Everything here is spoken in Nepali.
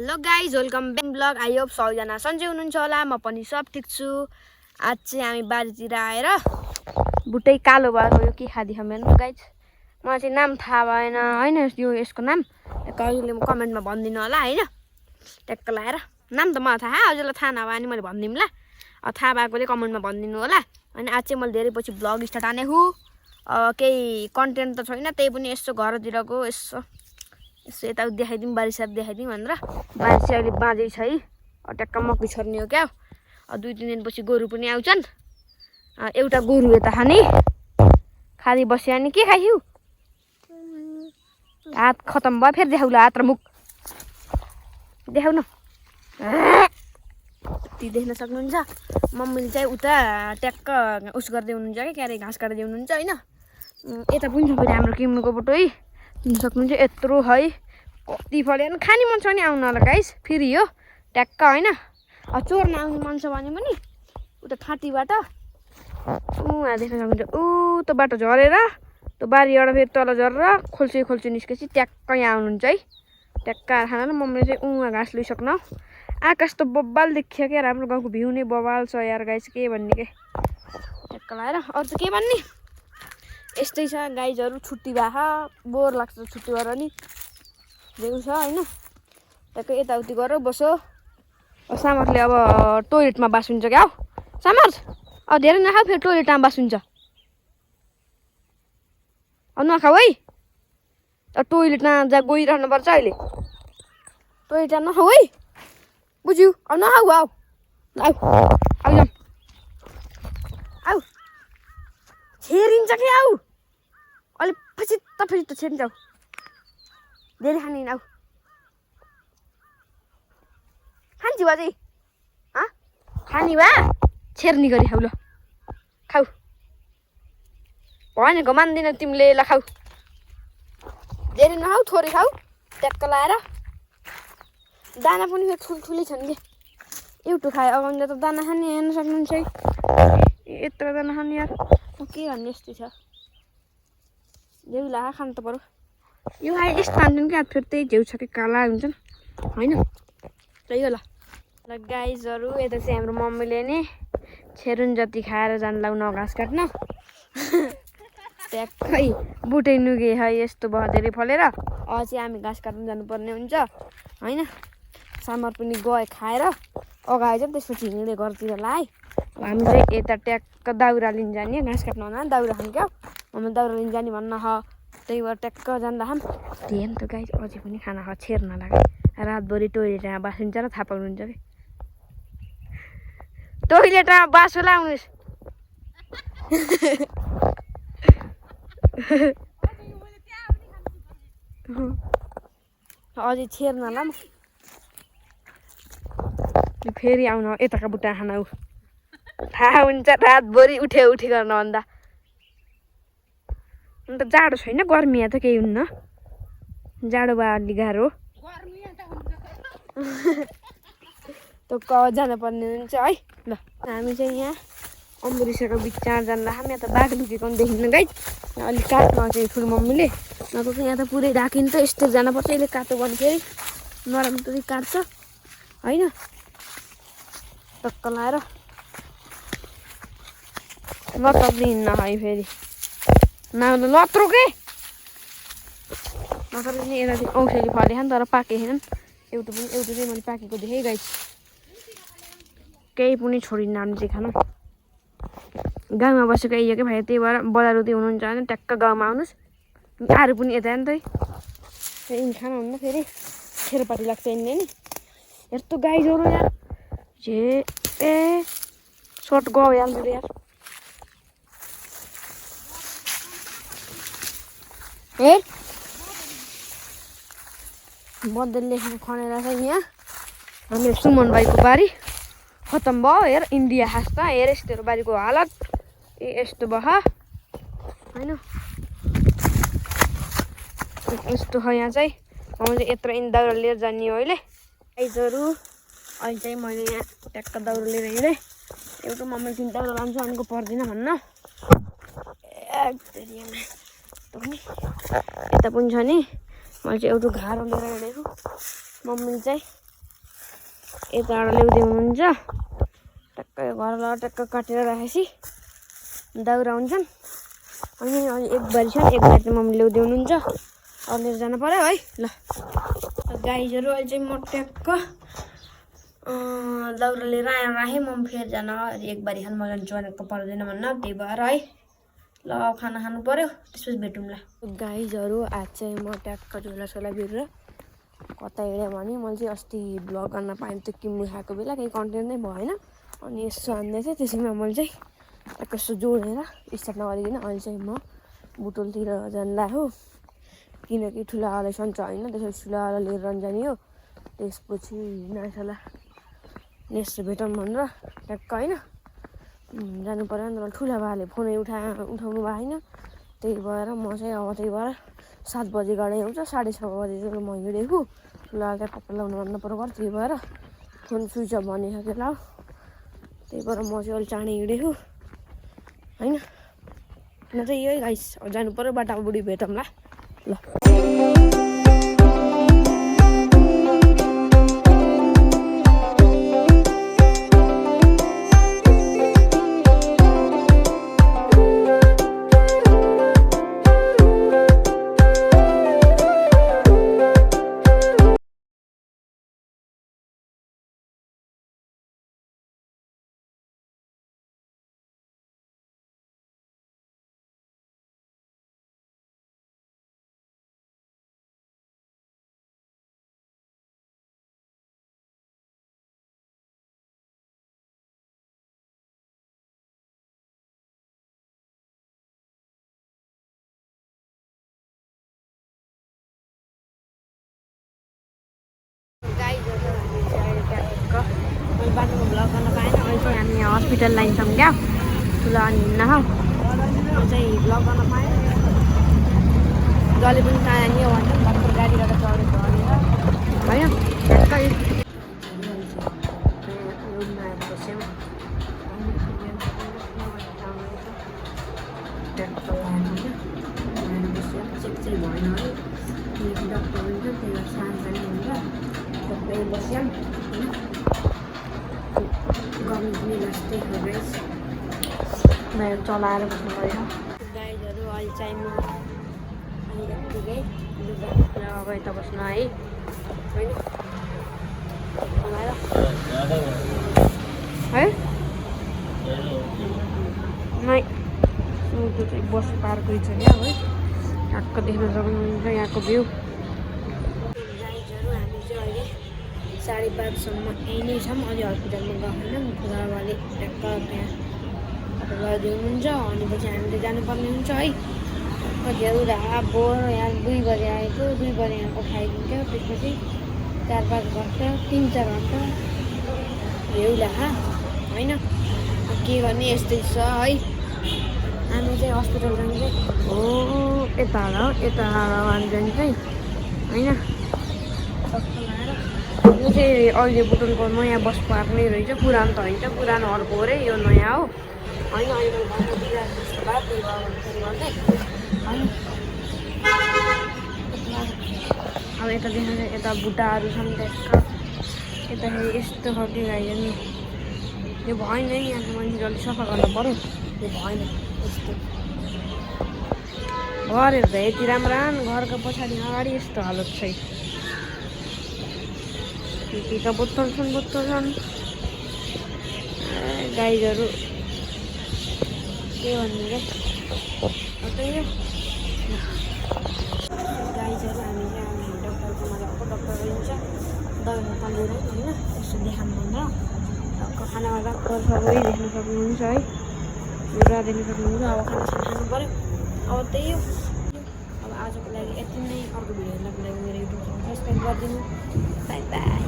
Hello guys welcome back blog. I hope सबैजना सन्चै हुनुहुन्छ होला। म पनि सब ठिक छु। आज चाहिँ हामी बारीतिर आएर बुटै कालो भयो यो के खादियो मेरो गाइज। मलाई चाहिँ नाम थाहा भएन होइन यो यसको नाम कहिले कमेन्टमा भनिदिनु होला होइन। ट्याक्क लाएर नाम त मलाई थाहा हजुरलाई थाहा नभए नि मैले भनिदिउँ ल। थाहा भएकोले कमेन्टमा भनिदिनु होला होइन। आज चाहिँ मैले धेरै पछि ब्लग स्टार्ट हानेको केही कन्टेन्ट त छैन त्यही पनि यसो घरतिरको यसो यता देखाइदिउँ बारीसाथ देखाइदिउँ भनेर। बारी चाहिँ अहिले बाँझै छ है ट्याक्क मकै छर्ने हो क्या। 2-3 दिनपछि गोरु पनि आउँछन्। एउटा गोरु यता खाने खाली बस्यो अनि के खाइयो हात खतम भयो फेरि देखाउला हात र मुख देखाउन ती देख्न सक्नुहुन्छ। मम्मीले चाहिँ उता ट्याक्क उस गर्दै हुनुहुन्छ क्या क्यारे घाँस काट्दै हुनुहुन्छ होइन। यता पनि छ फेरि हाम्रो किम्नुको बोटो है दिनु सक्नुहुन्छ यत्रो है कति फल्यो खाने मन छ भने आउनु होला गाइस फेरि हो ट्याक्क होइन। चोर्न आउने मन छ भने पनि उता ठाँटीबाट उहाँ देख्न सक्नुहुन्छ त्यो बाटो झरेर त्यो बारीबाट फेरि तल झरेर खोल्ची निस्केपछि ट्याक्क यहाँ आउनुहुन्छ है ट्याक्क खाना र मम्मीले चाहिँ उहाँ घाँस लैसक्न। आकाश त बब्बाल देखियो क्या राम्रो गाउँको भ्यू नै बबाल छ यार गाइस के भन्ने के ट्याक्क लाएर अरू त के भन्ने यस्तै छ गाइजहरू। छुट्टी भए बोर लाग्छ छुट्टी भएर नि जेउ छ होइन। ट्याक्क यताउति गरेर बसो। सामर्थले अब टोइलेटमा बास हुन्छ क्या हौ सामर्थ धेरै नखाऊ फेरि टोइलेटमा बास हुन्छ नखाऊ है। टोइलेटमा जा गइरहनुपर्छ अहिले टोइलेटमा नखाऊ है बुझ्यौ। नखाऊ आऊ आऊ आऊ जाऊ आऊ छेरिन्छ कि आऊ अलि फसित छेरिन्छ आऊ धेरै खाने आऊ खान्छु बाजे खाने भए छेर्नी गरी खाऊ ल खाऊ भनेको मान्दिन तिमीले ल खाऊ धेरै नखाऊ थोरै खाऊ ट्याक्क लाएर। दाना पनि फेरि ठुल्ठुलै छन् कि एउटा खायो अगाडि त दाना खाने हेर्न सक्नुहुन्छ है यत्रो दाना खाने यार के भन्ने यस्तै छ जेउ ला खानु त पर्यो। यो आए यस्तो खान्छन् कि फेरि त्यही झेउ छ कि काला हुन्छन् होइन त्यही होला ल गाइजहरू। यता चाहिँ हाम्रो मम्मीले नि छेरुन जति खाएर जानु लाउन घाँस काट्न ट्याक्कै बुटै नुगे है यस्तो भयो धेरै फलेर चाहिँ हामी घाँस काट्नु जानुपर्ने हुन्छ होइन। सामर पनि गए खाएर अगाए चाहिँ त्यसपछि हिँड्दै घरतिर लाए। हामी चाहिँ यता ट्याक्क दाउरा लिन जाने घाँस काट्नु भन्दा दाउरा खाने क्या हामी दाउरा लिन जाने भन्न त्यही भएर ट्याक्क जाँदा हेर्नु त गाई अझै पनि खाना छेर्न लाग्यो रातभरि टोइलेटमा बासिन्छ र थाहा पाउनुहुन्छ कि टोइलेटमा बासो लाउनुहोस् अझै छेर्न ल फेरि आउन यताका बुट्टा खाना थाहा हुन्छ रातभरि उठे गर्न भन्दा। अन्त जाडो छैन गर्मी त केही हुन्न जाडो भए अलि गाह्रो त जानुपर्ने हुन्छ है ल। हामी चाहिँ यहाँ अम्बुरिसाको बिचमा जाँदा हामी यहाँ त बाघ लुकेको पनि देखिन्न गाई अलिक काट्न चाहिँ ठुलो मम्मीले नत्र चाहिँ यहाँ त पुरै ढाकिन्छ यस्तो जानुपर्छ यसले काटो भने फेरि नराम्रो काट्छ होइन टक्क लाएर लतक्दै हिँड्न है फेरि नआउँदा लत्रो के नत्र पनि यता औषधी फलेको तर पाकेन एउटा चाहिँ मैले पाकेको देखेँ गाई केही पनि छोडिन्न हामी चाहिँ खानु। गाउँमा बसेको एरियाकै भाइ त्यही भएर बजारउति हुनुहुन्छ भने ट्याक्क गाउँमा आउनुहोस् आरू पनि यता नि त यिनी खाना हुन्न फेरि खेरपाटी लाग्छ यिनले नि यस्तो गाईजहरू यार जे सर्ट गइहाल्छ यार हेर बदल लेखेर खनेर चाहिँ यहाँ हाम्रो सुमन भाइको बारी खतम भयो हेर इन्डिया हाँस्दा हेर यस्तो बारीको हालत यस्तो भयो होइन यस्तो छ यहाँ चाहिँ मैले यत्रो दाउरा लिएर जाने हो अहिले आइजहरू अहिले चाहिँ मैले यहाँ ट्याक्क दाउरा लिएर हिँडेँ एउटा मम्मीले 3 दाउरा लान्छु भनेको पर्दैन भन्न यता पनि छ नि मैले चाहिँ एउटा घारो लिएर हिँडेको मम्मीले चाहिँ यताबाट ल्याउँदै हुनुहुन्छ टक्कै घरलाई टक्क काटेर राखेपछि दाउरा हुन्छन् अनि अलि एक बारी छ एक बारी चाहिँ मम्मी ल्याउँदै हुनुहुन्छ अलिएर जानु पर्यो है ल गाईहरू अहिले चाहिँ म ट्याक्क दाउरा लिएर आएर राखेँ मम्मी फेरि जान एक बारी खानु म जान्छु भनेको पर्दैन भन्न त्यही भएर है ल खाना खानु पर्यो त्यसपछि भेटौँला गाईहरू आज चाहिँ म ट्याक्क झोलासोला बिरेर कता हिँडेँ भने मैले चाहिँ अस्ति भ्लग गर्न पाएँ त्यो किम्बु खाएको बेला केही कन्टेन्ट नै भएन अनि यसो हान्दै थिएँ त्यसैमा मैले चाहिँ टक्क यसो जोडेर स्टार्ट नगरिकन अहिले चाहिँ म बुटोलतिर जानु लाग्यो किनकि ठुलावाला सन्च होइन त्यसपछि ठुलावाला लिएर जाने हो त्यसपछि नासाला नेक्स्ट भेटौँ भनेर ट्याक्क होइन जानु पऱ्यो नि त ठुला बाले फोनै उठाउनु भएको होइन त्यही भएर म चाहिँ अब त्यही भएर 7 बजे गाडी आउँछ 6:30 बजे चाहिँ म हिँडेको ठुलावाला चाहिँ कपडा लाउनु भन्नु पर्यो त्यही भएर फोन स्विच अफ भनिसक्यो ल त्यही भएर म चाहिँ अलिक चाँडै हिँडेको होइन म चाहिँ यही गाइस जानु पऱ्यो बाटामा बुढी भेटौँला ल बाटोको भ्लग गर्न पाएन अहिले चाहिँ हामी यहाँ हस्पिटल लाइन छौँ क्या ठुलो अनि हिँड्न हौ चाहिँ भ्लग गर्न पाएन जसले पनि कहाँ जाने हो भन्छ भर्खर गाडीबाट चढेको भनेर होइन ट्याक्कै रुममा आएर बस्यौँ चेक चाहिँ भएन है किनकि डक्टर हुन्छ त्यही भएर सानो पनि हुन्छ सबै बस्यौँ गर्नु पनि लास्टै हो गाइस बाहिर चलाएर बस्नु पऱ्यो गाइजहरू अहिले चाहिँ म अनि यत्तिकै अब यता बस्नु है होइन है नै त्यो चाहिँ बस पार्कै छ क्या है टक्क देख्न सक्नुहुन्छ यहाँको भ्यू गाइजहरू हामी चाहिँ अहिले 5:30सम्म यहीँ नै छौँ अलि हस्पिटलमा गएन ठुलाबाले ट्याक्क त्यहाँ लगिदिनु हुनुहुन्छ अनि पछि हामीले जानुपर्ने हुन्छ है कतिहरू बोर यहाँ 2 बजे आएको 2 बजे यहाँको खाइदिन्थ्यो त्यसपछि 4-5 घन्टा 3-4 घन्टा भ्याउला होइन के गर्ने यस्तै छ है हामी चाहिँ हस्पिटल जानु चाहिँ हो यता जानु चाहिँ होइन यो चाहिँ अहिले बुटोलको नयाँ बस पार्क नै रहेछ पुरानो त होइन पुरानो अर्को हो रे यो नयाँ हो होइन अहिले घरको बिरामी जस्तो भयो त्यही भएर होइन अब यता देख्नु चाहिँ यता बुट्टाहरू छन् ट्याक्क यताखेरि यस्तो खालको गाइजहरू यो भएन है यहाँको मान्छे अलिक सफा गर्नु पऱ्यो यो भएन यस्तो घरहरू त यति राम्रो घरको पछाडि अगाडि यस्तो हालत छैन के बोतल छन् गाईहरू के भन्नु रे त्यही गाईहरू हामी चाहिँ डक्टरको मजाको डक्टर हुन्छ दबाई पालेर होइन यसो देखाउनु भनेर टक्क खानामा डक्टर सबै देख्न सक्नुहुन्छ है पुरा देख्न सक्नुहुन्छ अब खाना खानु पऱ्यो अब त्यही हो अब आजको लागि यति नै अर्को भिडियोहरूको लागि मेरो युट्युब च्यानल सब्सक्राइब गरिदिनु बाई बाई